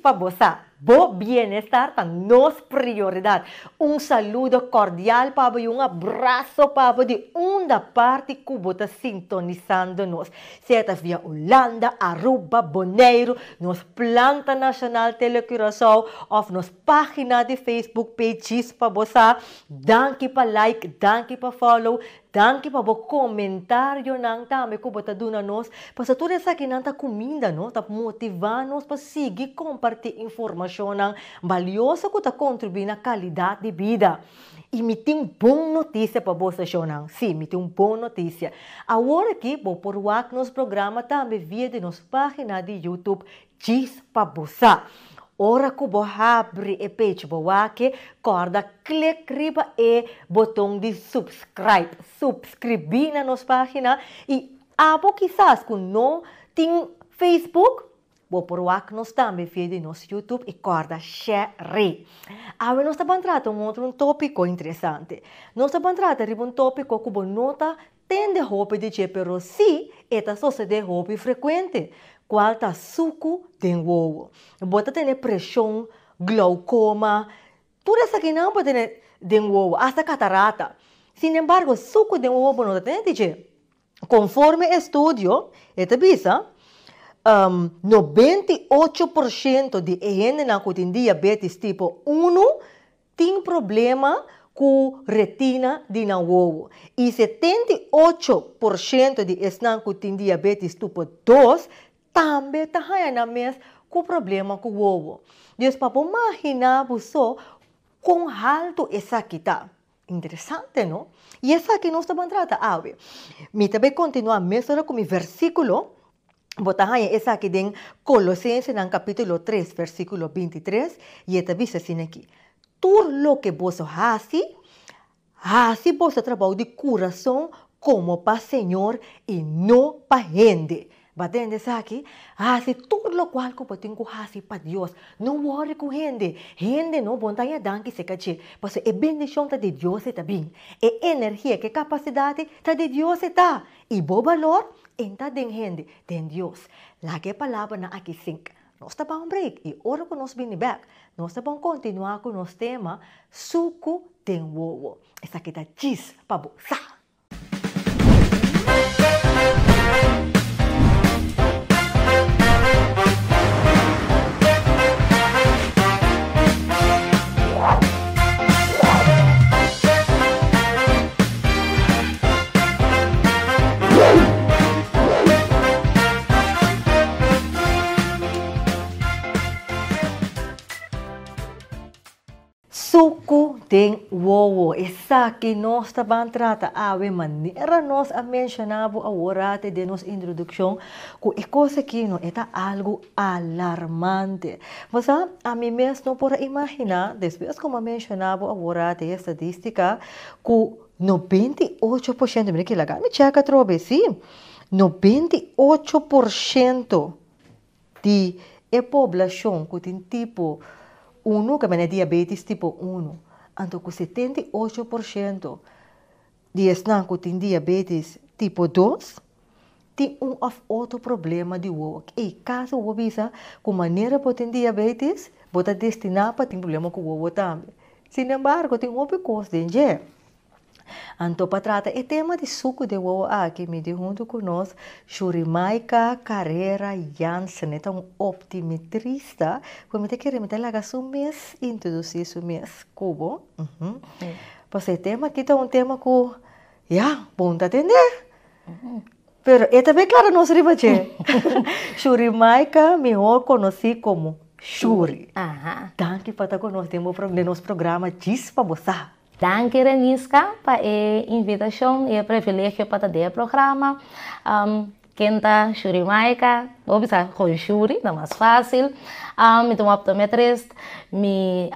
pa Bo Sa. Bo bienestar ta nos prioridat. Un saludo kordial pa bo i un abraso pa bo di unda parti ku bo ta sintonisando nos. Sea ta via Hulanda, Aruba, Boneiru, nos Planta Nashonal Tele Curaçao òf nos página di Facebook page Djis pa Bo Sa. Danki pa like, danki pa follow, Danki pa bo comentarionan tambe cu bo ta duna nos, pasobra tur esakinan ta cuminda nos, ta motiva nos pa sigui comparti informacionnan balioso cu ta contribui na calidad di bida. Y mi tin bon noticia pa bo sessionnan, si, mi tin un bon noticia. Awor aki bo por wak nos programa tambe via di nos pagina di YouTube Djis pa bo sa. Ora ku bo habri e page bo wak-e, kòrda klik riba e boton di subscribe, subskribí na nos página, i abo kisas ku no tin Facebook, bo por wak nos tambe via di nos YouTube i kòrda share. Awe nos ta ban trata un otro un tópiko interesante. Nos ta ban trata riba un tópiko ku bo no ta Tende hopi di dje pero sí e ta sosodé hopi frekuente, kual ta suku den wowo. Bo ta tene preshon, glaukoma, tur esakinan bo tene den wowo, asta katarata. Sinembargo, suku den wowo bo no ta tene di dje. Konforme estudio, e ta bisa, 98 por shento di e hendenan ku tin diabetes tipo unu Tin problema ku retina di nan wowo i 78% di esnan ku tin diabetes tipo dos tambe ta haña nan mes ku problema ku wowo. Dus pa bo maginá bo so kon haltu esaki ta. Interesante no? I esaki nos ta ban trata awe. Mi ta bai kontinuá mesora ku mi versíkulo. Bo ta haña esaki den Kolosensenan kapítulo tres versíkulo 23, i e ta bisa asina aki, Tur loke boso hasi, hasi boso trabou di kurason komo pa Señor i no pa hende. Bo a tende esaki? Hasi tur lokual ku bo tin ku hasi pa Dios. No wòri ku hende. Hende no bon ta haña danki serka dje, pasobra e bendishon ta di Dios e ta bin. E energia ku e kapasidat ta di Dios e ta. I bo balor en ta den hende, den Dios. Laga e palabranan aki sink. Nos ta ban break i ora ku nos bini bek, nos ta ban kontinuá ku nos tema Suku den wowo. Esaki ta djis pa bo sa! Suku den wowo. Esaki nos ta ban trata awe manera nos a menshoná bo awor rate den nos introdukshon ku e kos aki no e ta algu alarmante. Bo sa, ami mes no por a imaginá, despues ku mi a menshoná bo awor rate e estadístika, ku 98%, mira ki laga mi chèk atrobe, sí, 98% di e poblashon ku tin tipo unu, ke mene diabetes tipo unu, anto ku 78% di esnan ku tin diabetes tipo dos, tin un òf otro problema di wowo. Ei kaso bo bisa ku manera bo tin diabetes, bo ta destiná pa tin problema ku wowo tambe. Sinembargo, tin hopi kos den dje. Anto pa trata e tema di suku den wowo aki, mi tin huntu ku nos Shurimaika Carrera Jansen. E ta un optimetrista ku mi ta kere mi ta laga su mes introdusí su mes ku bo. Pasobra e tema aki ta un tema ku, ya, bon ta tende. Pero e ta bay clara nos riba dje. Shuri Maika, mihor conoci como Shuri. Aha. Danki pa ta cu nos den bo den nos programa Djis pa Bo Sa. Danki Reniska pa e invitacion y e privilegio pa ta den e programa. Ken ta Shuri Maika? Bo bisa con Shuri, ta mas facil. Mi ta un optometrist, mi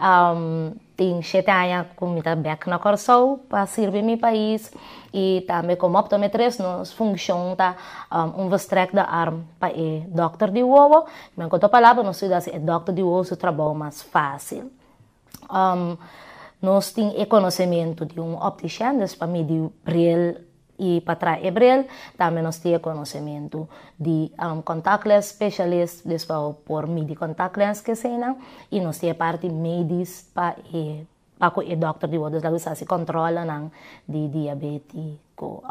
Tin shete aña ku mi ta bèk na Kòrsou pa sirbi mi pais i tambe komo optometrist nos funshon ta un verstrekte arm pa e dòkter di wowo. Men ku otro palabra nos yuda hasi e dòkter di wowo su trabou mas fásil. Nos tin e konosementu di un optishèn, dus pa midi bril. I pa traha e bril, tambe nos tin e konosementu di contactlens specialist, dus pa bo por midi contactlens ku eseinan, i nos tin e parti medisch pa e pa ku e dòkter di bo, dus laga bisa hasi kòntròlenan di diabeti ku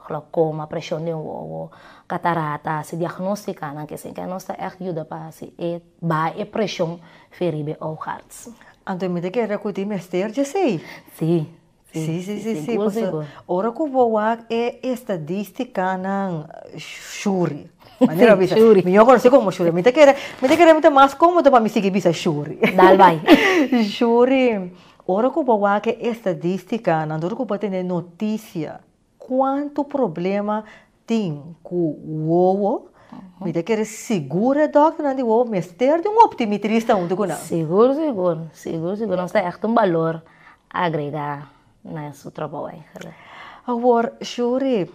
glaucoma, preshon den wowo, katarata, hasi diagnóstikanan ku esei, nos ta ègt yuda pa hasi e baha e preshon feribe oogarts. Anto mi ta kere ku tin mester djesei. Sí. Sí, sí, sí, sí. Pasobra ora ku bo wak e estadístikanan Shuri. Manera bisa. Shuri. Mi no konosé komo Shuri. Mi ta kere, mi ta kere mi ta mas kómodo pa mi sigui bisa Shuri. Dal bai. Shuri, ora ku bo wak e estadístikanan, ora ku bo tene notisia kuantu problema tin ku wowo, mi ta kere sigur e dòkternan di wowo mester di un optimitrista huntu ku nan. Sigur, sigur, sigur, sigur. Nos ta ègt un balor agregá na su trabou eigenlijk. Awor, Shuri,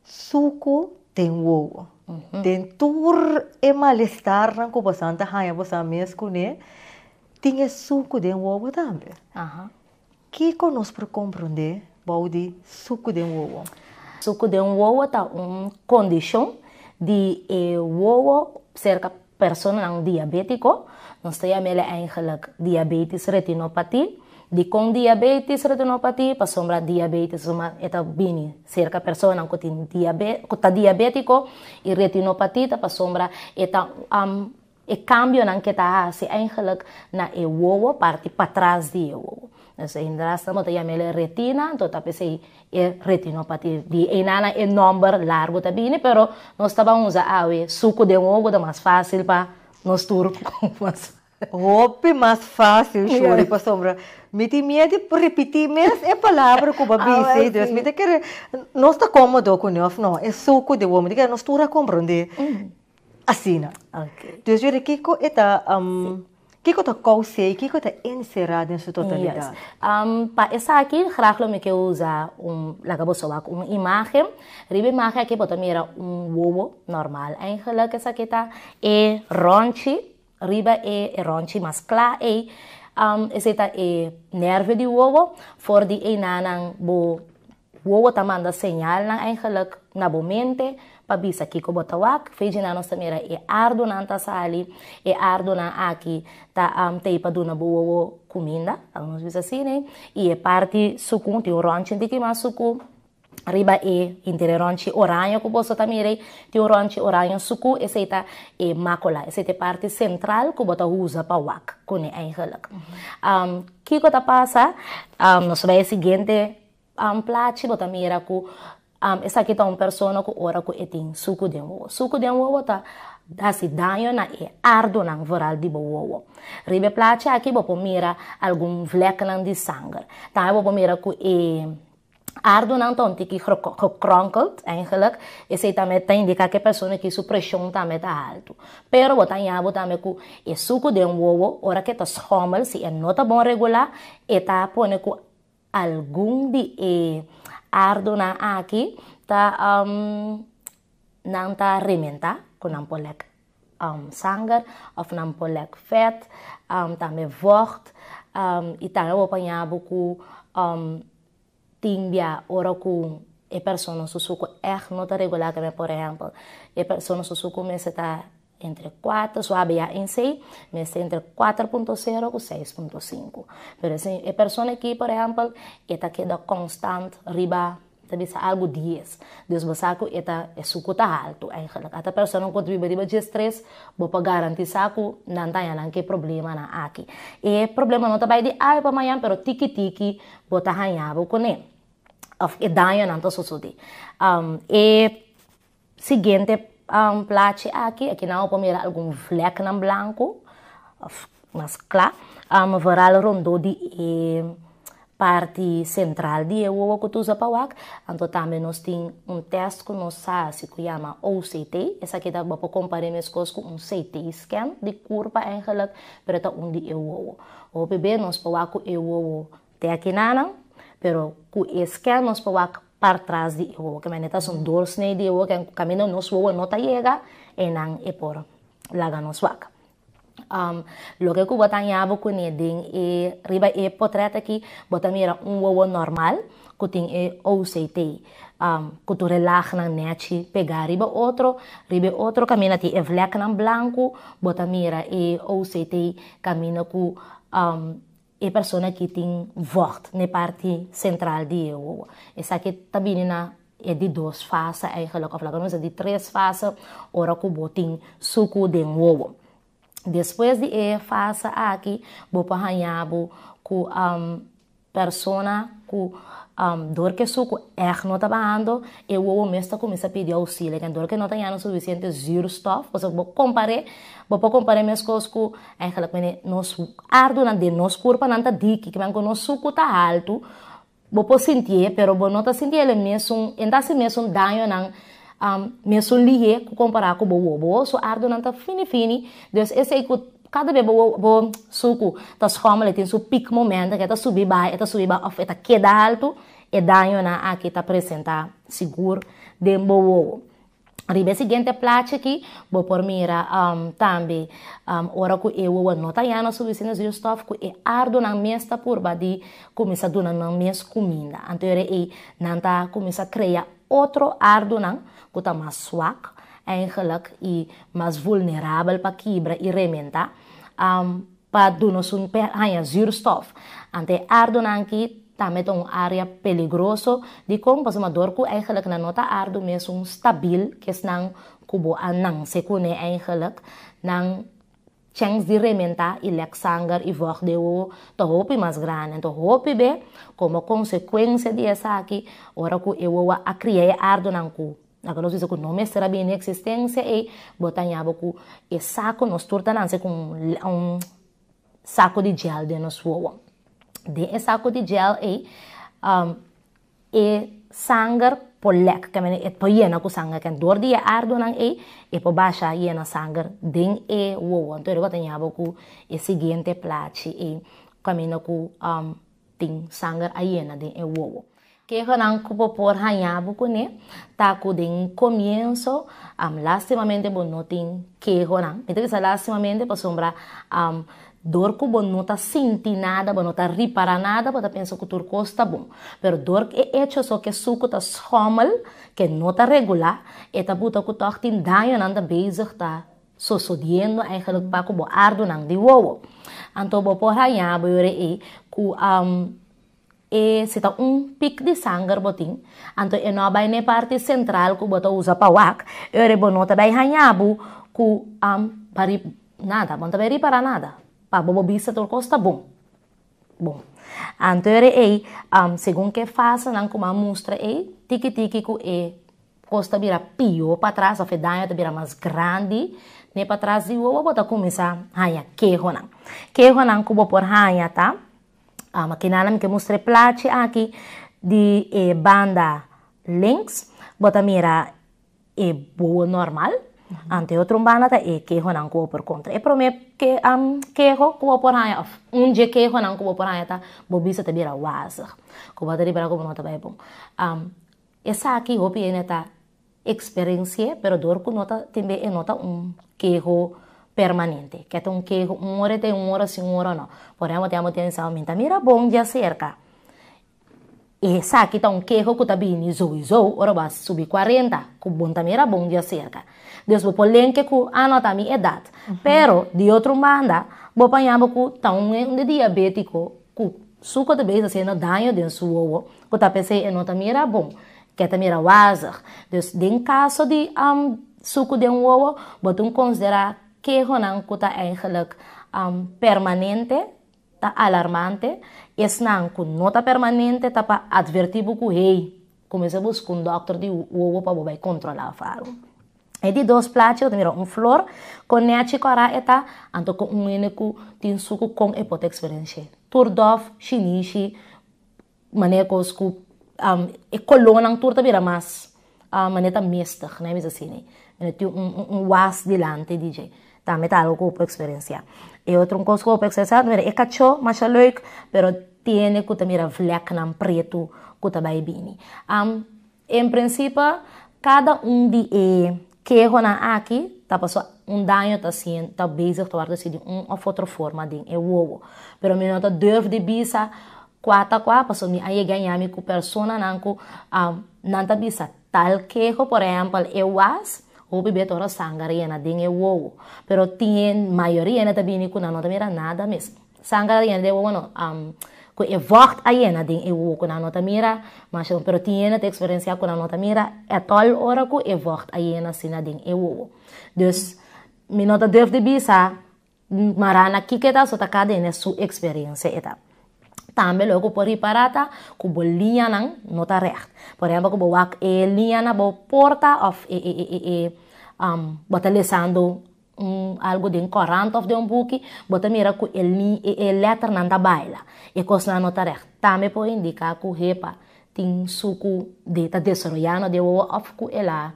suku den wowo, den tur e malestarnan ku bosan ta haña bosan mes kuné, tin e suku den wowo tambe. Kiko nos por komprondé bou di suku den wowo? Suku den wowo ta un kondishon di e wowo serka personanan diabétiko. Nos ta yama el eigenlijk diabetes retinopatie. Dikon diabetes retinopatie? Pasobra diabetes e ta bini serka personanan ku tin ku ta diabétiko i retinopatie ta pasobra e ta E kambionan ke ta hasi eigenlijk na e wowo, parti patras di e wowo. Dus inderdaad nan bo ta yama el retina, anto ta p'esei e retinopatia. Di einan e nòmber largu ta bini, pero nos ta ban usa awe suku den wowo ta mas fásil pa nos tur mas. Hopi mas fásil, Shuri, pasobra mi tin miedu di ripití mes e palabra ku bo a bisa, dus mi ta kere nos ta kómodo kuné òf no, e suku den wowo, mi ta kere nos tur a komprondé. Asina. Ok. Dus yuri kiko e ta kiko ta kous'é i kiko ta enserá den su totalidat? Yes. Pa esaki graag lo mi ke usa un laga boso wak un imagen. Riba e imagen aki bo ta mira un wowo normal eigenlijk esaki ta e ronchi riba e ronchi mas kla ei esei ta e nervio di wowo for di einanan bo Wowo ta manda señalnan eigenlijk na bo mente pa bisa kiko bo ta wak. Fejinan nos ta mira e ardonan ta sali, e ardonan aki ta tei pa duna bo wowo kuminda, laga nos bisa asina, i e parti suku, tin un rònchi un tiki mas suku riba e inter e rònchi oraño ku boso ta mira ei, tin un rònchi oraño suku, esei ta e makola, esei ta e parti sentral ku bo ta usa pa wak kuné eigenlijk. Kiko ta pasa? Nos bai e siguiente Plachi bo ta mira ku esaki ta un persona ku ora ku e tin suku den wowo. Suku den wowo ta hasi daño na e ardonan vooral di bo wowo. Riba e plachi aki bo por mira algun vleknan di sanger. Tambe bo por mira ku e ardonan ta un tiki gekronkeld eigenlijk. Esei tambe ta indiká ku e persona aki su preshon tambe ta haltu. Pero bo ta haña bo tambe ku e suku den wowo ora ku e ta schommel si e no ta bon regulá e ta pone ku Algun di e ardonan aki ta nan ta rementá ku nan por lèk sanger òf nan por lèk vèt, tambe vògt i tambe bo por haña bo ku tin bia ora ku e persona su suku ègt no ta regulá, por ehèmpel e persona su suku mester ta Entre kuater, su HbA1c mester entre 4.0 ku 6.5. Pero si e persona aki, por ehèmpel, e ta keda konstant riba, ta bisa algu dies. Dus bo sa ku e ta, e suku ta haltu eigenlijk. Ata persona ku ta biba riba diestres, bo por garantisá ku nan ta haña nan ku e problemanan aki. E problema no ta bai di awe pa mañan, pero tiki tiki bo ta haña bo kuné. Òf e dañonan ta sosodé. E Siguiente plachi aki, aki nan bo por mira algun vleknan blanku of mas kla, vooral rondó di e parti sentral di e wowo ku ta usa pa wak. Anto tambe nos tin un tèst ku nos sa hasi ku yama OCT, esaki ta bo por kompar'é meskos ku un CT scan di kurpa eigenlijk, pero e ta un di e wowo. Hopi be nos por wak ku e wowo Te akinanan, pero ku e scan nos por wak partras di e wowo. Ke manera ta un doorsnee di e wowo, ke kaminda nos wowo no ta yega, einan e por laga nos wak. Loke ku bo ta haña bo kuné den e riba e potrèt aki, bo ta mira un wowo normal ku tin e OCT ku tur e lagnan nèchi pegá riba otro. Riba e otro kaminda tin e vlèknan blanku, bo ta mira e OCT kaminda ku e persona aki tin vògt na e parti sentral di e wowo. Esaki ta bini na e di dos fase eigenlijk, òf laga nos bisa di tres fase ora ku bo tin suku den wowo. Despues di e fase aki bo por haña bo ku persona ku dor ke suku ègt no ta bahando e wowo mes ta kuminsá pidi ousilio ken dor ke no ta hañando sufisiente zuurstof pasobra bo kompar'é bo por kompar'é meskos ku eigenlijk mene nos ardunan den nos kurpanan ta diki kimen ku nos suku ta haltu Bo por sintié, pero bo no ta sinti el e mesun, e ta hasi mesun dañonan, mesun lihé ku kompará ku bo wowo. Bo wowo su ardunan ta fini fini, dus esei ku kada bes bo wowo, bo suku ta schommel, e tin su piek momento ku e ta subi bai, e ta subi bai òf e ta keda haltu, e dañonan aki ta presentá sigur den bo wowo. Riba e siguiente plachi aki bo por mira tambe ora ku e wowo no ta yana sufisiente zuurstof ku e ardunan mes ta purba di kuminsá duna nan mes kuminda. Anto ora ei nan ta kuminsá krea otro ardunan ku ta mas swak eigenlijk i mas vulnerabel pa kibra i rementá pa duna su haña zuurstof. Anto e ardunan aki Tambe ta un área peligroso. Dikon? Pasobra dor ku eigenlijk nan no ta ardu mesun stabil ku esnan ku bo a nanse kuné eigenlijk, nan chèns di rementá i lèk sanger i vògt den wowo ta hopi mas grandi. Anto hopi be komo konsekuensia di esaki ora ku e wowo a kria e ardunan ku laga nos bisa ku no mester a bini na eksistensia ei, bo ta haña bo ku e sa ku nos tur ta nanse ku un saku di gel den nos wowo. Den e saku di gel ei, e sanger por lek, ke mene e por yena ku sanger. Ken dor di e ardunan ei, e por basha yena sanger den e wowo. Anto riba ta ñaba ku e siguiente plachi ei, kaminda ku tin sanger a yena den e wowo. Kehonan ku bo por haña bo kuné ta ku den komienso lastimamente bo no tin kehonan. Mi ta bisa lastimamente pasobra dor ku bo no ta sinti nada, bo no ta ripará nada, bo ta pensa ku tur kos ta bon. Pero dor ku e echo so ku e suku ta schommel, ku e no ta regulá, e ta buta ku tòg tin dañonan ta bezig ta sosodiendo eigenlijk pa ku bo ardunan di wowo. Anto bo por haña bo yora ei ku E si ta un pik di sanger bo tin, anto e no a bai n'e parti sentral ku bo ta usa pa wak, e ora bo no ta bai haña bo ku pa ri nada, bo no ta bai ripará nada, pa bo bo bista tur kos ta bon. Bon. Anto e ora ei, segun ke fasenan ku mi a mustra ei, tiki tiki ku e kos ta bira pió patras òf e daño ta bira mas grandi n'e patras di wowo, bo ta kuminsá haña kehonan. Kehonan ku bo por haña ta. Makinana mi ke mustra e plachi aki di e banda links. Bo ta mira e bowo normal. Anto e otro banda ta e kehonan ku bo por kontra. E prome ke keho ku bo por haña òf un dje kehonan ku bo por haña ta bo bista ta bira wazig. Ku bo ta ripara ku bo no ta bai bon. Esaki hopi hende ta eksperensi'é, pero dor ku no ta tin be e no ta un keho permanente. Ke ta un keho un ora e ta un ora si un ora no. Por ehempel tin amo tin sa mi ta mira bon djaserka. Esaki ta un keho ku ta bini souiso ora bo a subi kuarenta ku bon ta mira bon djaserka. Dus bo por lenke ku a no ta mi edat. Pero di otro banda bo paña bo ku ta un hende diabetiko ku suko ta bezig hasiendo daño den su wowo ku ta p'esei e no ta mira bon. Ke ta mira wazig. Dus den kaso di suku den wowo, bo tin konsiderá kehonan ku ta eigenlijk permanente, ta alarmante. Esnan ku no ta permanente ta pa atvertí bo ku hey, kuminsá buska un dòkter di wowo pa bo bai kontrolá òf algu. E di dos plachi bo ta mira un flor kon nèchi kòrá e ta, anto kon un hende ku tin suku kon e por ta eksperensh'é. Tur dòf, shinishi. Manera kos ku e kolónan tur ta bira mas manera ta mistig, nan a bisa asina. Manera tin un was dilanti di dje. Tambe ta algu ku bo por eksperensiá. E otro un kos ku bo por eksperensiá, mira e kachó masha leuk, pero tiene ku ta mira vlèknan pretu ku ta bai bini. En prinsipio kada un di e kehonan aki ta pasobra. Un daño ta sien ta bezig ta wòrdu hasi di un òf otro forma den e wowo. Pero mi no ta durf di bisa kua ta kua pasobra mi a yega a ñami ku personanan ku nan ta bisa tal keho, por ehèmpel e was, hopi bes ora sanger yena den e wowo. Pero tin e mayoria hende ta bini ku nan no ta mira nada mes. Sanger a yena den e wowo no, ku e vògt a yena den e wowo ku nan no ta mira masha bon. Pero tin hende ta eksperensiá ku nan no ta mira ètòl ora ku e vògt a yena asina den e wowo. Dus mi no ta durf di bisa mará na kiko e ta, so ta kada hende su eksperensia e ta. Tambe loke ku por ripará ta ku bo liñanan no ta règt. Por ehèmpel ku bo wak e liña na bo porta òf e e e e bo ta lesando un algu den kòrant òf den un buki, bo ta mira ku e e e lèternan ta baila. E kosnan no ta règt. Tambe por indiká ku hepa tin suku di ta desaroyando den wowo òf ku el a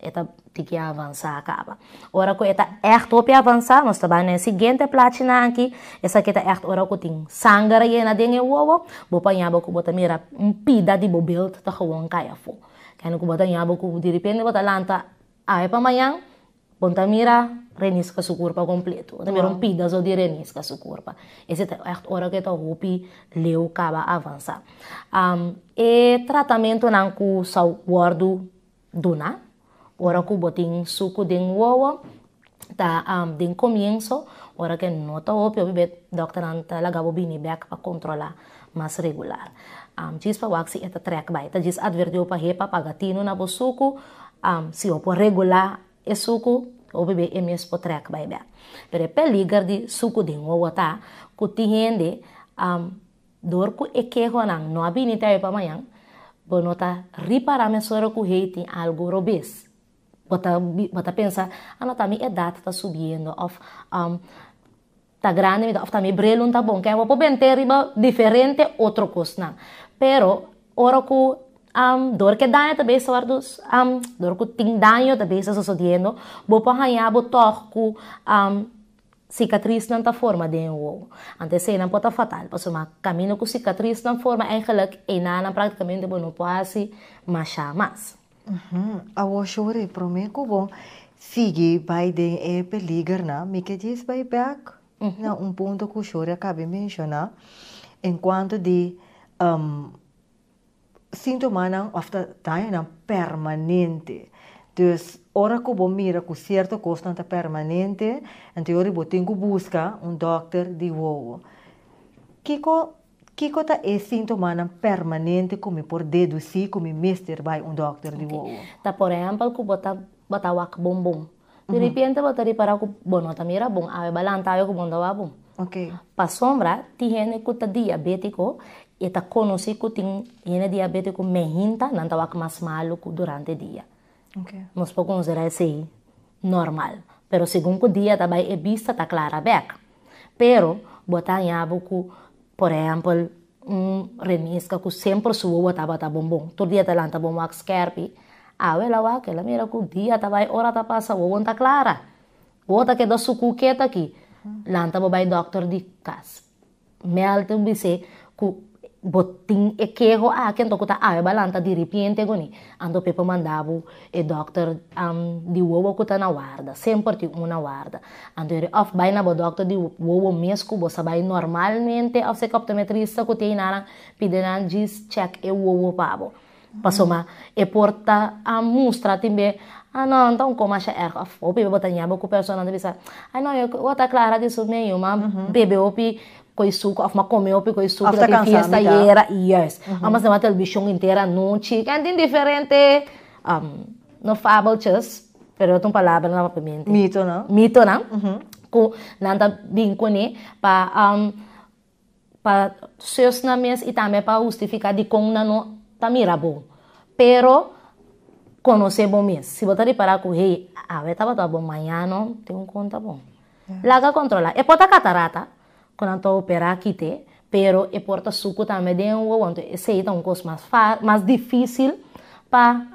E ta tiki avansá kaba. Ora ku e ta ègt hopi avansá, nos ta bai na e siguiente plachinan aki. Esaki ta ègt ora ku tin sanger yena den e wowo. Bo por haña bo ku bo ta mira un pida di bo belt ta gewoon kai afó. Kende ku bo ta haña bo ku diripente bo ta lanta awe pa mañan, bo no ta mira Reniska su kurpa kompleto. Bo ta mira un pida so di Reniska su kurpa. Ese ta ègt ora ku e ta hopi leu kaba avansá. E tratamentunan ku sa wòrdu duna. Ora ku bo tin suku den wowo ta den komienso ora ke no ta hopi hopi bet dòkternan ta laga bo bini bèk pa kontrolá mas regular. Djis pa wak si e ta trèk bai. Ta djis atvertí bo pa hepa paga tinu na bo suku si bo por regulá e suku hopi be e mes por trèk bai bèk. Pero e peliger di suku den wowo ta ku tin hende Dor ku e kehonan no a bini te awe pa mañan, bo no ta ripará mesora ku hey tin algu robes. Bo ta bo ta pensa, ah no ta mi edat ta subiendo òf ta grandi mi ta òf ta mi brelun ta bon. Kèn bo por bent'é riba diferente otro kosnan. Pero ora ku dor ku e daño ta bes wòrdu dor ku tin daño ta bes ta sosodiendo, bo por haña bo tòg ku Sikatrisnan ta forma den e wowo. Anto eseinan por ta fatal, pasobra kaminda ku sikatrisnan forma eigenlijk einanan praktikamente bo no por hasi masha mas. Awor Shuri, prome ku bo sigui bai den e peligernan, mi ke djis bai bek na un punto ku Shuri a kabi menshoná enkuanto di Sintomanan of ta dañonan permanente. Dus ora ku bo mira ku sierto kosnan ta permanente, anto yori bo tin ku buska un dòkter di wowo. Kiko kiko ta e sintomanan permanente ku mi por dedusí ku mi mester bai un dòkter di wowo? Ta por ehèmpel ku bo ta bo ta wak bon bon. Di repente bo ta ripará ku bo no ta mira bon, awe bo a lanta awe ku bo no ta wak bon. Pasobra tin hende ku ta diabétiko e ta konosí ku tin hende diabétiko mehinta nan ta wak mas malu ku durante dia. Nos por konsiderá esei normal, pero segun ku dia ta bai e bista ta klara bèk. Pero bo ta haña bo ku por ehèmpel un remiska ku semper su wowo tabata bon bon, tur dia ta lanta bon wak skèrpi, awe el a wak el a mira ku dia ta bai ora ta pasa wowo no ta klara. Bo ta keda suku ket aki. Lanta bo bai dokter di kas. Mel ta bis'é ku bo tin e keho aki anto ku ta awe bo a lanta diripiente goni. Anto p'e por manda bo e dokter di wowo ku ta na warda. Semper tin un na warda. Anto e òf bai na bo dokter di wowo mes ku bo sa bai normalmente òf seka optometrista ku tin einan pidi nan djis chèk e wowo pa bo. Pasobra e por ta a mustra tin be, ah no, no ta un ko masha erg of hopi be bo ta ña bo ku personanan ta bisa, ay no, yo bo ta klara di su meyu, m'a bebe hopi koi suku of m'a kome hopi koi suku Of ta ta tin kansa fiesta mitá. ayera, juist. Of m'a stima televishon henter anochi, ken tin diferente no fabeltjes, pero ta un palabra na papiamento. Mitonan. Mitonan, ku nan ta bin kuné pa Pa zus nan mes y tambe pa hustifica dicon nan no ta mira bo. Pero conoce bo mes. Si bo ta ripara cu hey, awe tabata bon, mañana no tin un con ta bon. Laga controla. E por ta catarata cu nan ta opera kite, pero e por ta sucu tambe den e wowo. Anto esey ta un cos mas mas dificil pa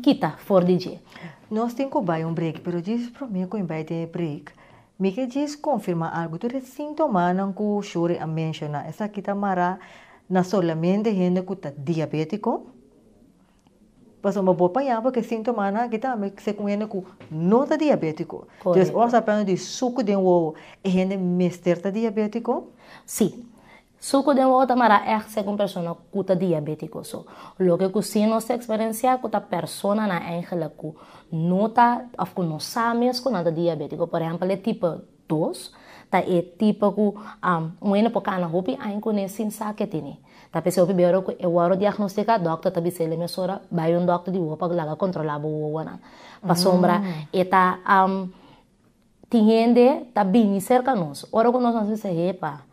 kita for di dje. Nos tin cu bay un break, pero djis prome cu mi bay den e break, Mi ke djis konfirmá algu, tur e sintomanan ku Shuri a menshoná, esaki ta mará na solamente hende ku ta diabétiko? Pasobra bo por paña porque síntomanan aki tambe segun hende ku no ta diabétiko. Dus ora ta hablando di suku den wowo, e hende mester ta diabétiko? Sí. Suku den wowo ta mara ègt segun persona ku ta diabétiko. So, loke ku sí nos ta eksperensiá ku ta personanan eigenlijk ku no ta òf ku no sa mes ku nan ta diabétiko. Por ehèmpel e tipo dos ta e tipo ku un hende por kana hopi aña kuné sin sa ke tene. Ta p'esei hopi bia ora ku e wòrdu diagnostiká dòkter ta bis'é mesora bai un dòkter di wowo pa laga kontrolá bo wowonan. Pasobra e ta tin hende ta bini serka nos ora ku nos a bisa hepa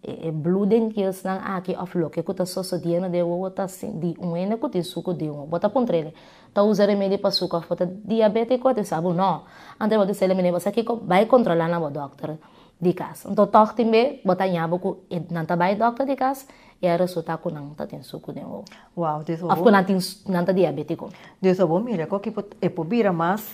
E bloedinkilsnan aki of loke ku ta sosodiendo den wowo ta di un hende ku tin suku den wowo. Bo ta puntra ele, ta usa remedi pa suku of bo ta diabetiko? Te sa bo no. Anto bo ta bisa ele, mene bo sa kiko, bai kontrola na bo dokter di kas. Anto tog tin be bo ta ña bo ku e nan ta bai dokter di kas i a resulta ku nan ta tin suku den wowo. Wow, dus Of ku nan tin nan ta diabetiko. Dus bo mira ku aki e por bira mas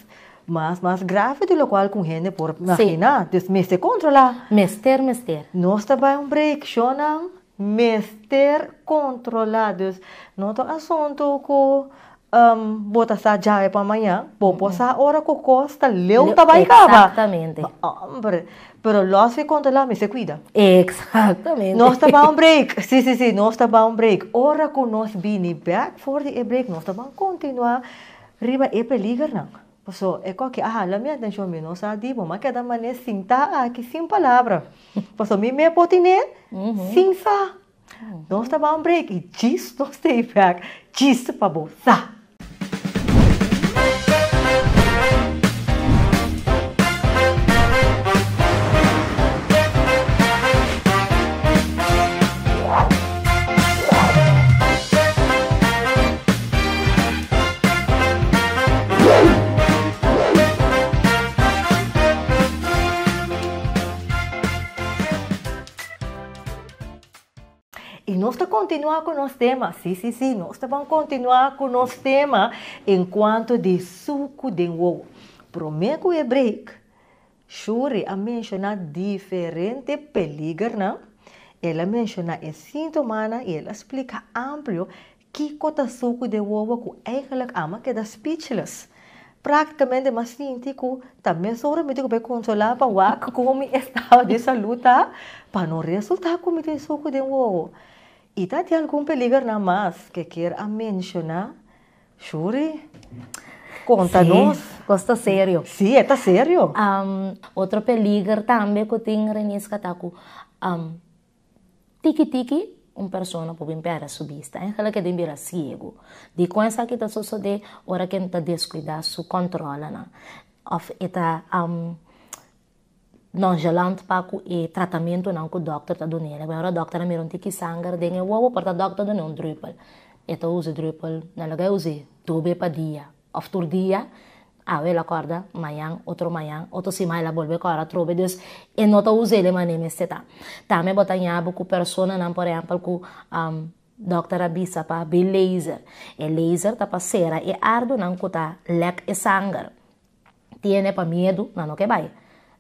Mas mas grave di locual cu un hende por imagina. Dus mester controla. Mester, mester. Nos ta bay un break, shownan. Mester controla. Dus no ta asunto cu bo ta sa djawe pa mañan. Bo por sa ora cu cos ta leu ta bay caba. Exactamente. Hombre, pero los di controla mester cuida. Exactamente. Nos ta bay un break. Si, si, si, nos ta bay un break. Ora cu nos bini bek for di e break nos ta ban continua Riba e peligernan. Paso e koki a hala mi atencion, mi no sa di bo, m'a keda mane sinta aki sin palabra. Paso mi me por tine sin sa. Nos ta ban break y djis nos stay back djis pa bo sa. Y nos ta continua cu nos tema, si, si, si, nos ta ban continua cu nos tema en cuanto di sucu den wowo. Prome cu e break, Shuri a menciona diferente peligernan, el a menciona e sintomanan y el a splica amplio Kiko ta suku den wowo ku eigenlijk ama keda speechless? Praktikamente m'a sinti ku ta mesora mi tin ku bai konsolá pa wak kon mi estado di salú ta pa no resultá ku mi tin suku den wowo. I ta tin algun peligernan mas ke kier a menshoná? Shuri, konta nos. Sí, kos ta serio. Sí, e ta serio. Otro peliger tambe ku tin, Reniska, ta ku Tiki tiki un persona por bin pèrdè su bista, eigenlijk e den bira siegu. Dikon esaki ta sosodé? Ora ku e ta deskuidá su kòntròlenan òf e ta nonchalant pa ku e tratamentunan ku dòkter ta dun'é. Ora dòkter a mira un tiki sanger den e wowo por ta dòkter dun'é un drùpel. E ta usa e drùpel, nan lo us'é dobe pa dia. Of tur dia, awe el a kòrda, mañan, otro mañan, otro siman el a bolbe kòrda atrobe. Dus e no ta usa el e manera mester ta. Tambe bo ta ña bo ku personanan, por ehèmpel, ku dòkter a bisa pa habi laser. E laser ta pa sera e ardunan ku ta lèk e sanger. Tiene pa miedu, nan no ke bai.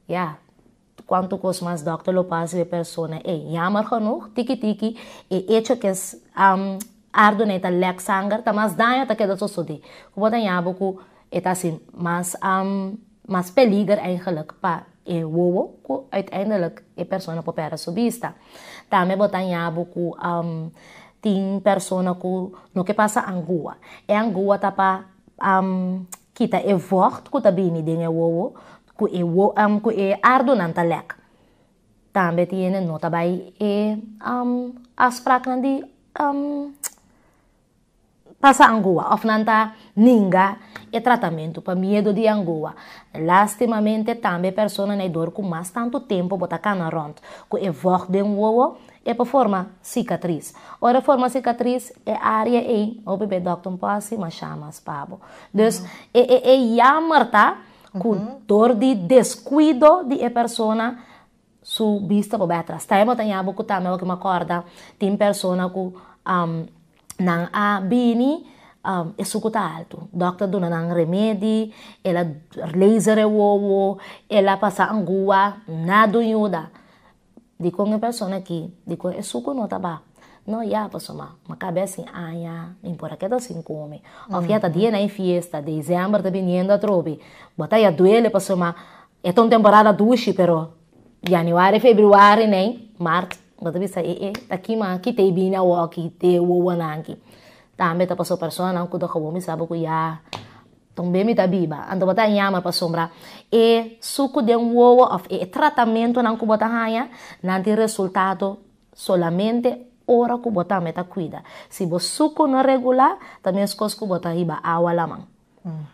Ya, kuantu kos mas dòkter lo por hasi pa e persona ei. Jammer genoeg, tiki tiki, e echo ku es ardunan ei ta lèk sanger, ta mas daño ta keda sosodé. Ku bo ta ña bo ku e ta hasi mas mas peliger eigenlijk pa e wowo ku uiteindelijk e persona por pèrdè su bista. Tambe bo ta ña bo ku tin persona ku no ke pasa angua. E angua ta pa kita e vocht ku ta bini den e wowo ku e wo ku e ardunan ta lèk. Tambe tin hende no ta bai e afspraknan di pasa angua òf nan ta ninga e tratamentu pa miedu di angua. Lastimamente tambe personanan e dor ku mas tantu tempu bo ta kana rònt ku e vocht den wowo e por forma sikatris. Ora e forma sikatris e área ei hopi be dòkter por hasi masha mas pa bo. Dus e e e yammer ta ku dor di deskuido di e persona su bista por bai atras. Tambe bo ta ña bo ku tambe awor ku mi a kòrda tin persona ku nan a bini e suku ta altu. Dòkter duna nan remedi, el a laser e wowo, el a pasa angua, nada no yuda. Dikon e persona aki, dikon e suku no ta ba? No ya, pasobra m'a kaba sin aña, mi por a keda sin kome. Òf ya ta dia na e fiesta, desèmber ta biniendo atrobe, bo ta ya duele pasobra e ta un temporada dushi, pero yanüari, febrüari nei, mart, bo ta bisa e e ta kima ki ta e bini awoki te wowonan aki. Tambe ta pasobra personanan ku ta gewoon bisa bo ku ya Tambe mi ta biba. Anto bo ta yama pasobra e suku den wowo of e tratamentonan ku bo ta haña, nan tin resultado solamente ora ku bo tambe ta kuida. Si bo suku no regulá, ta meskos ku bo ta hiba awa laman.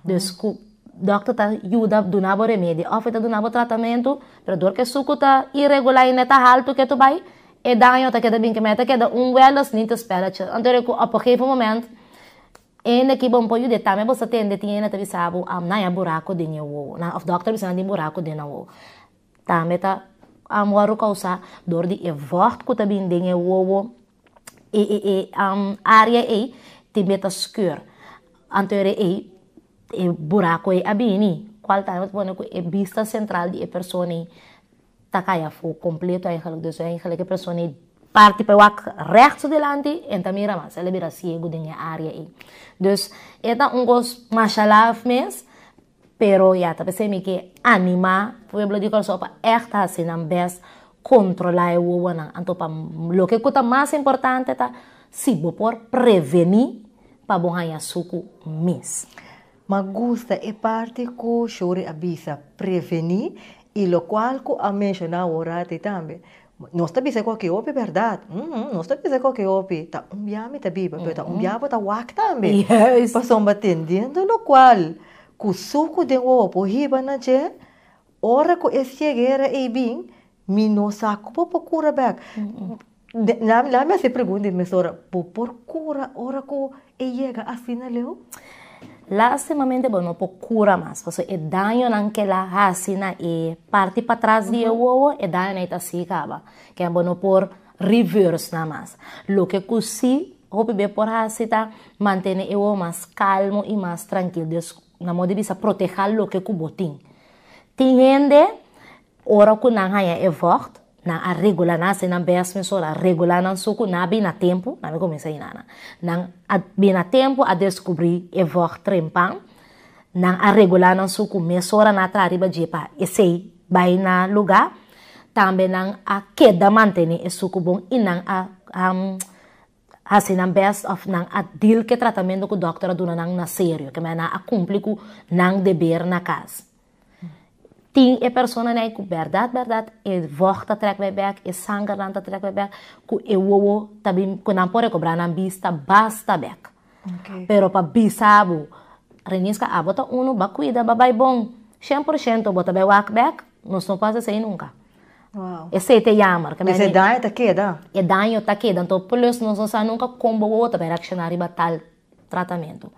Dus ku dòkter ta yuda duna bo remedi of e ta duna bo tratamentu, pero dor ku e suku ta iregulá i no ta haltu ke tu bai, e daño ta keda bin kem'e ta keda un wèles ni ta spera. Anto ku op een gegeven moment Ende ki bon por yuda tambe bo sa tende tin hende ta bisa bo am nan ya buraco den e wowo nan of dokter bisa nan tin buraco den nan wowo tambe ta am wòrdu kousa dor di e vògt ku ta bin den e wowo e e e area ei tin be ta skeur anto ora ei e buraco ei a bini kual tambe ta pone ku e bista sentral di e persona ei ta kai afó kompleto eigenlijk dus eigenlijk e persona ei parti pa e wak recht su dilanti en ta mira mas el a bira siegu den e área ei dus e ta un kos masha laf mes pero ya ta p'esei mi ke animá pueblo di Kòrsou pa ègt hasi nan bèst kontrolá e wowonan anto pa loke ku ta mas importante ta si bo por prevení pa bo haña suku mes. M'a gusta e parti ku Shuri a bisa prevení i lokual ku a menshoná awor ati tambe. Nos ta bisa koke hopi bèrdat? Nos ta bisa koke hopi. Ta un bia mi ta biba, pero ta un bia bo ta wak tambe. Pasobra tendiendo lokual ku suku den wowo por hiba na dje, ora ku e siegera ei bin, mi no sa ku bo por kura bèk. Laat mi hasi e pregunta mesora, bo por kura ora ku e yega asina leu? Lastimamente bo no por kura mas, pasobra e dañonan ku el a hasi na e parti patras di e wowo, e dañonan ei ta sigui kaba. Ke bo no por reverse nan mas. Loke ku si hopi be por hasi ta mantene e wowo mas kalmo i mas trankil. Dus na modo di bisa protehá loke ku bo tin. Tin hende Ora ku nan haña e vògt, nan a regulá, nan hasi nan bèst mesora, a regulá nan suku, nan a bini na tempu, nan a kuminsá yina nan. Nan a bini na tempu, a deskubrí e vògt trempan, nan a regulá nan suku mesora, nan a traha riba dje pa esei bai na lugá. Tambe nan a keda mantené e suku bon i nan a hasi nan bèst òf nan a dil ku e tratamentu ku dòkter a duna nan na serio, ke manera nan a kumpli ku nan deber na kas. Tin e personanan ei ku bèrdat bèrdat e vògt ta trèk bai bèk, e sangernan ta trèk bai bèk, ku e wowo ta bin, ku nan por rekobrá nan bista basta bèk. Pero pa bisa bo, Reniska abo ta unu, bo a kuida, bo a bai bon, 100% bo ta bai wak bèk, nos no por hasi esei nunka. Esei ta e yammer. Pues e daño ta keda. E daño ta keda. Anto plus nos no sa nunka kon bo wowo ta bai reakshoná riba tal tratamentu.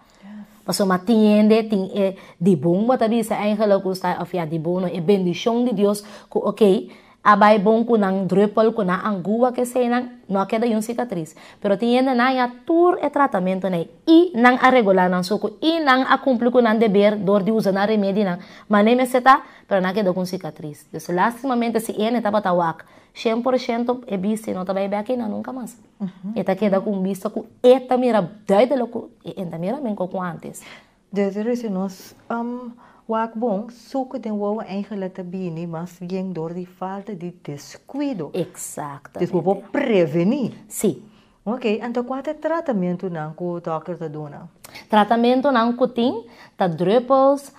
Pasobra tin hende tin e di bon bo ta bisa eigenlijk ku sta of ya di bon no e bendishon di Dios ku ok a bai bon ku nan druppel ku nan angua ke eseinan no a keda yun sikatris pero tin hende nan ya tur e tratamentunan ei i nan a regulá nan suku i nan a kumpli ku nan deber dor di usa nan remedinan mane mester ta pero nan a keda ku un sikatris dus lastimamente si ene tabata wak 100% e bisti no ta bai bek einan nunka mas. E ta keda ku un bista ku e ta mira duidelijk ku e e ta mira men ku antes. Desde resi nos wak bon, suku den wowo eigenlijk ta bini mas bien door di falta di descuido. Exactamente. Dus bo por preveni. Si. Ok, anto kua ta e tratamentunan ku dokter ta duna? Tratamentunan ku tin ta druppels,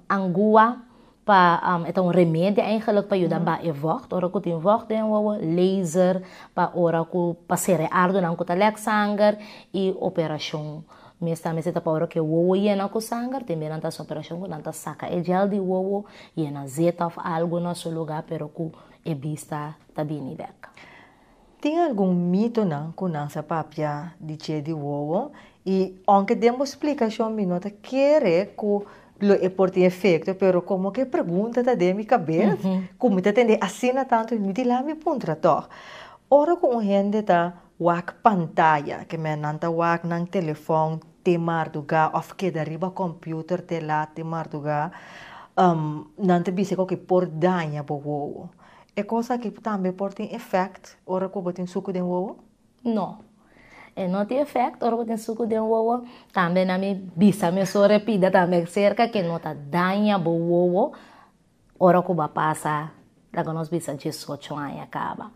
angua, Pa e ta un remedi eigenlijk pa yuda ba e vocht, ora ku tin vocht den wowo, laser pa ora ku pa sera e ardunan ku ta lek sanger i operashon mes tambe si ta pa ora ku e wowo yena ku sanger tin bia nan ta hasi operashon ku nan ta saka e gel di wowo yena zeta òf algu na su luga pero ku e bista ta bini bek. Tin algun mitonan ku nan sa papia di dje di wowo i ounke den bo splikashon mi no ta kere ku lo e por tin efekto pero komo ku e pregunta ta den mi kabes ku mi ta tende asina tantu mi di la mi puntra tòg. Ora ku un hende ta wak pantaya ke men nan ta wak nan telefòn te mardugá òf keda riba kòmpiuter te lat te mardugá nan ta bisa ku por daña bo wowo. E kos aki tambe por tin efèkt ora ku bo tin suku den wowo? No. E no tin efecto ora bo tin sucu den wowo. Tambe na mi bisa mesora e pida tambe cerca ke no ta daña bo wowo ora cu bo a pasa laga nos bisa diesocho aña caba.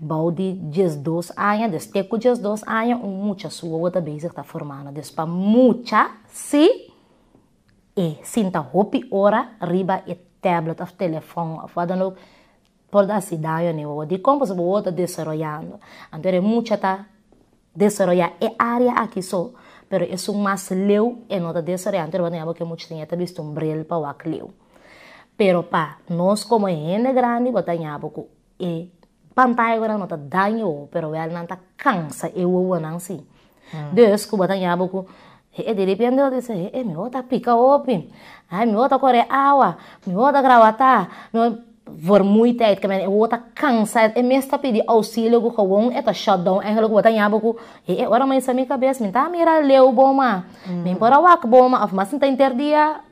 Bou di diesdos aña, des te cu diesdos aña un mucha su wowo ta bezig ta formando. Des pa mucha si e sinta hopi ora riba e tablet of telefon of wat dan ook por hasi daño na e wowo. Dikon? Pasobra bo wowo ta desaroyando. Anto e mucha ta desaroyá e área aki so, pero esun mas leu e no ta desaroyá. Anto bo ta haña ku e mucha tin e ta bisti un bril pa wak leu. Pero pa nos komo hende grandi bo ta haña bo ku e pantayanan no ta daña e wowo, pero wèl nan ta kansa e wowonan si. Dus ku bo ta haña bo ku e di repente bo ta bisa e mi wowo ta pika hopi, ai mi wowo ta kore awa, mi wowo ta grawatá, mi wowo vermoeidheid, ke men e wowo ta kansa, e mes ta pidi ousilio ku gewoon e ta shut down eigenlijk bo ta haña bo ku e ora mi hisa mi kabes mi ta mira leu bon ma, mi por a wak bon ma òf mas mi ta henter dia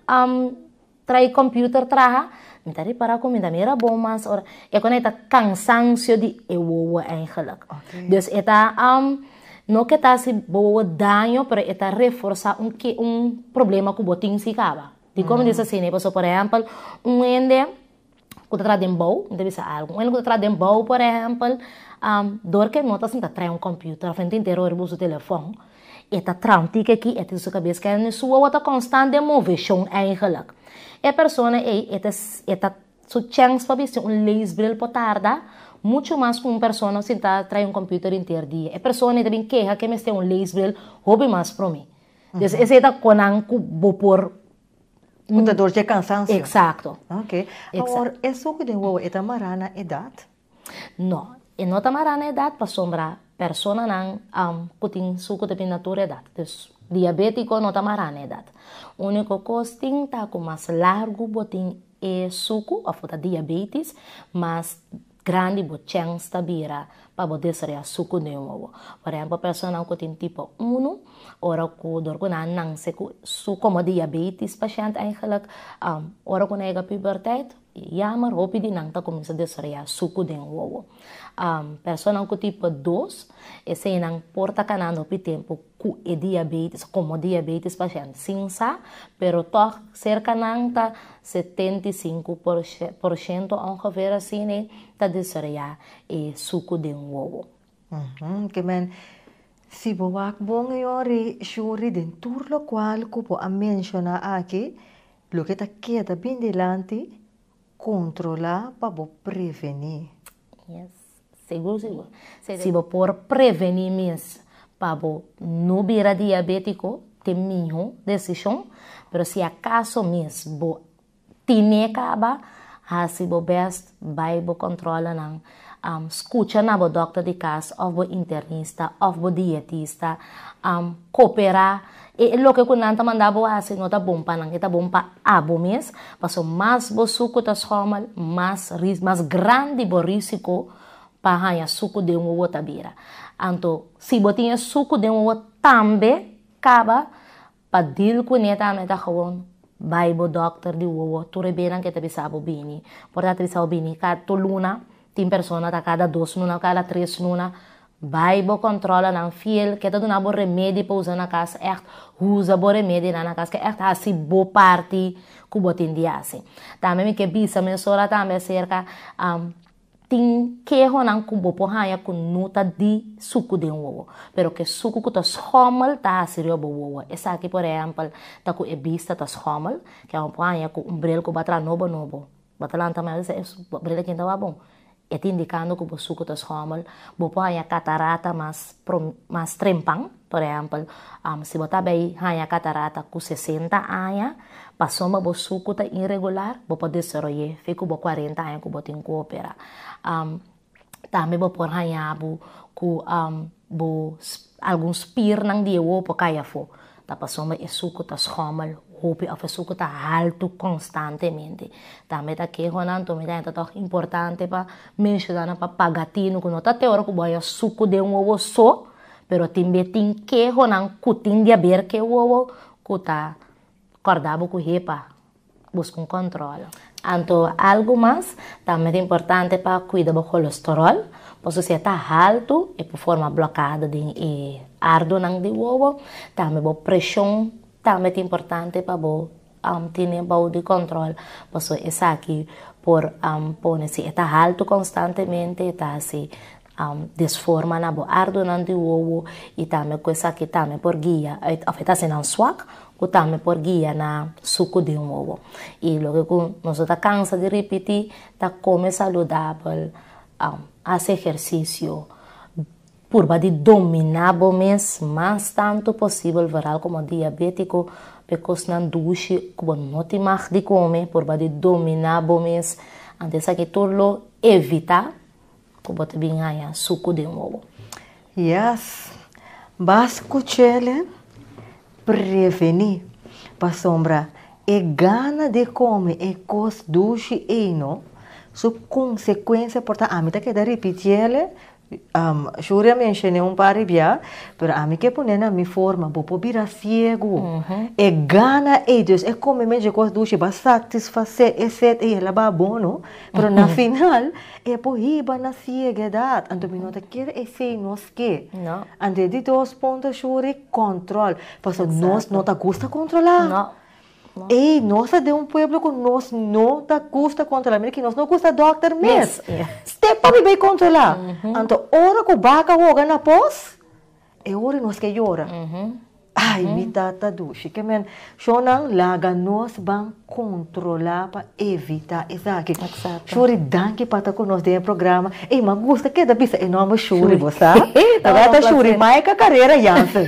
Trae computer traha, mi ta ripara cu mi ta mira bon mas ora e con e ta cansancio di e wowo eigenlijk. Dus e ta no ke ta haci bo wowo daño pero e ta reforsa un ke un problema cu bo tin si caba. Dicon mi bisa asina? Pasobra por ehempel un hende cu ta traha den bou, mi ta bisa algo, un hende cu ta traha den bou por ehempel dor ke no ta sinta trae un computer of henter henter ora riba su telefon, E ta traha un tiki aki, e tin su kabes kende, ni su wowo ta konstant den moveshon eigenlijk. E persona ei, e ta, e ta, su chèns pa bisti un leesbril por tarda muchu mas ku un persona ku sinta traha un computer henter dia. E persona ei ta bin keha ku e mester un leesbril hopi mas promé. Dus esei ta konan ku bo por. Ku ta dor dje kansansio. Eksakto. Oké. Awor, e suku den wowo e ta mará na edat? No, e no ta mará na edat pasobra personanan ku tin suku ta bin na tur edat. Dus diabétiko no ta mará na edat. Úniko kos tin ta ku mas largu bo tin e suku òf bo ta diabétis, mas grandi bo chèns ta bira pa bo desaroyá suku den wowo. Por ehèmpel personanan ku tin tipo unu, ora ku dor ku nan a nanse ku su komo diabétis pashènt eigentlik, ora ku nan yega puberteit, Jammer, hopi di nan ta kuminsá desaroyá suku den wowo. Personanan ku tipo dos, eseinan por ta kanando hopi tempu ku e diabetes, komo diabetes pashènt sin sa, pero tòg serka nan ta 75 por shento ongeveer asina ta desaroyá e suku den wowo. Ke men, si bo wak bon e ori Shuri den tur lokual ku bo a menshoná aki, Loke ta keda bin dilanti, kontrolá pa bo prevení. Yes, sigur sigur. Si bo por prevení mes pa bo no bira diabétiko, ta e mihó desishon. Pero si akaso mes bo tine kaba, hasi bo bèst, bai bo kòntròlenan, skucha na bo dòkter di kas òf bo internista òf bo dietista, koperá. E loke ku nan ta manda bo hasi no ta bon pa nan, e ta bon pa abo mes, pasobra mas bo suku ta schòmel, mas mas grandi bo risiko pa haña suku den wowo ta bira. Anto, si bo tin e suku den wowo tambe kaba pa deal kuné tambe ta gewoon bai bo dòkter di wowo tur e benan ke ta bisa bo bini. Por ta ta bisa bo bini kada tur luna, tin persona ta kada dos luna, kada tres luna. Bai bo kòntròlanan fiel ke ta duna bo remedi pa usa na kas ègt usa bo remedinan na kas ke ègt hasi bo parti ku bo tin di hasi. Tambe mi ke bisa mesora tambe aserka tin kehonan ku bo por haña ku no ta di suku den wowo pero ke suku ku ta schòmel ta hasi riba bo wowo. Esaki por ehèmpel ta ku e bista ta schòmel ke bo por haña ku un bril ku bo a traha nobo nobo bo ta lanta mañana bo ta bisa e bril aki no ta wak bon. E ta indikando ku bo suku ta schòmel. Bo por haña katarata mas mas trempan. Por ehèmpel, si bo ta bay haña katarata ku 60 aña, pasobra bo suku ta iregular, bo por desaroy'é fe ku bo 40 aña ku bo tin ku operá. Tambe bo por haña bo ku bo algun spirnan di e wowo por kai afó. Ta pasobra e suku ta schòmel hopi òf e suku ta haltu konstantemente. Tambe ta kehonan anto mi ta henter tòg importante pa menshoná nan pa paga tinu ku no ta te ora ku bo haña suku den wowo so, pero tin be tin kehonan ku tin di aber ku e wowo ku ta kòrda bo ku hepa. Busca un control. Anto algu mas tambe ta importante pa kuida bo kolesterol, pasobra si e ta haltu e por forma blokada den e ardonan di wowo. Tambe bo preshon tambe ta importante pa bo tene bou di kòntròl, pasobra esaki por pone si e ta haltu konstantemente e ta hasi desforma na bo ardonan di wowo i tambe ku esaki tambe por guia òf e ta hasi nan swak ku tambe por guia na suku den wowo. I loke ku nos no ta kansa di ripití ta kome saludabel, hasi ehersisio, purba di dominá bo mes mas tantu posibel vooral komo diabétiko pa e kosnan dushi ku bo no tin mag di kome purba di dominá bo mes anto esaki tur lo evitá Ku bo ta bin haña suku den wowo. Yes. Bas ku chele prevení pasobra e gana di kome e kos dushi ei no, su konsekuensia por ta ami ta keda ripitiele, Shuri a menshoné un par di bia, pero ami ke pone na mi forma, bo por bira siegu. E gana ei, dus e kome mechi kos dushi bo a satisfasé e set ei, el a baha bon no, pero na final E por hiba na sieguedat. Anto mi no ta kere esei nos ke. No. Anto e di dos punto Shuri, kòntròl. Pasobra nos no ta gusta kontrolá. No. Ey, nos ta den un pueblo ku nos no ta gusta kontrolá. Mira ki nos no gusta dòkter mes. Step pa mi bai kontrolá. Anto ora ku baka hoga na pos, e ora nos ke yora. Ai, mi tata dushi. Ke men, shownan laga nos ban kontrolá pa evitá esaki. Exacto. Shuri, danki pa ta ku nos den e programa. Ey, m'a gusta keda bisa e nòmber Shuri, bo sa? Ta Tabata un placer. Shuri Maika Carrera Jansen.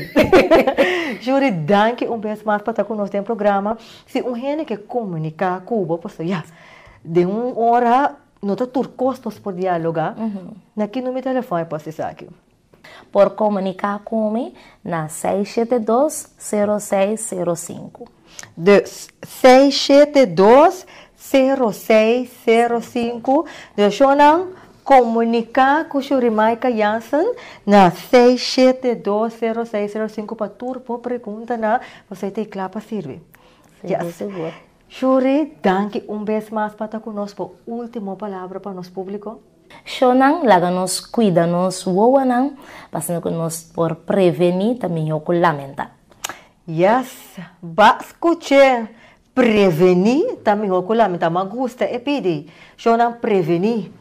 Shuri, danki un bes mas pa ta ku nos den e programa. Si un hende ke komuniká ku bo, pasobra ya, den un ora no ta tur kos nos por dialogá. Na ki number di telefòn e por hasi esaki? Por komuniká ku mi na 672 0605. Dus, 672 0605. Dus shownan, komuniká ku Shurimaika Jansen na 672 0605 pa tur bo preguntanan, pasobra e ta ei kla pa sirbi. Sigur, sigur. Shuri, danki un bes mas pa ta ku nos. Bo último palabra pa nos públiko? Shownan, laga nos cuida nos wowonan, pasobra cu nos por preveni ta miho cu lamenta. Yes, ba scuche! Preveni ta miho cu lamenta. M'a gusta e pidi. Shownan, preveni.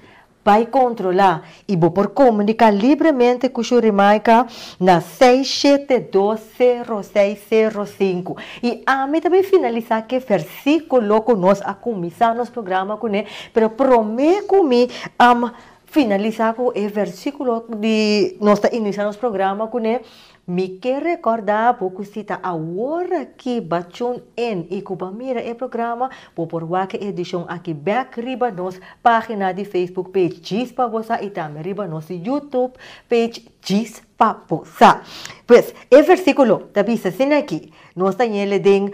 Bai controla. Y bo por comunica libremente cu Shurimaika na 6720605. Y ami ta bay finalisa cu e versiculo cu nos a cuminsa nos programa cune, pero prome cu mi finalisa cu e versiculo di nos ta inicia nos programa cune, mi ke recorda bo cu si ta awor aki ba tune in y cu ba mira e programa, bo por wak e edicion aki bek riba nos pagina di Facebook page Djis Pa Bo Sa y tambe riba nos YouTube page Djis Pa Bo Sa. Pues, e versiculo ta bisa asina aki, nos ta ñele den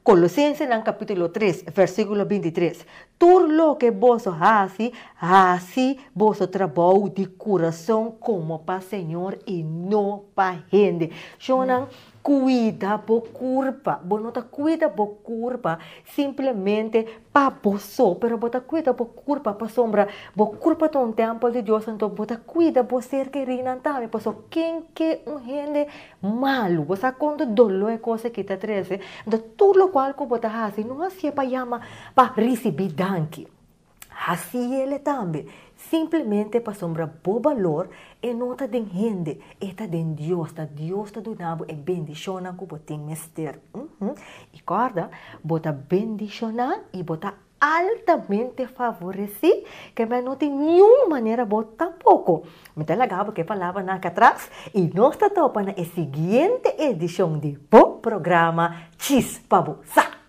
Colosensenan capitulo 3, versiculo 23, Tur loke boso hasi, hasi boso trabou di curason como pa Señor y no pa hende. Shonnan, cuida bo curpa. Bo no ta cuida bo curpa simplemente pa bo so, pero bo ta cuida bo curpa pasobra bo curpa ta un tempel di Dios, anto bo ta cuida bo ser kerinan tambe. Pasobra ken ke un hende malu, bo sa konta doló e kos aki ta trese, anto tur lokual ku bo ta hasi no hasié pa yama pa risibí danki. Hasi el tambe simplemente pasobra bo balor e no ta den hende, e ta den Dios, ta Dios ta duna bo e bendishonnan ku bo tin mester. I kòrda, bo ta bendishoná i bo ta altamente favoresí, ke men no tin niun manera bo tampoko. Mi ta laga bo ku e palabranan aki atras i nos ta topa na e siguiente edishon di bo programa Chis pa Bo Sa!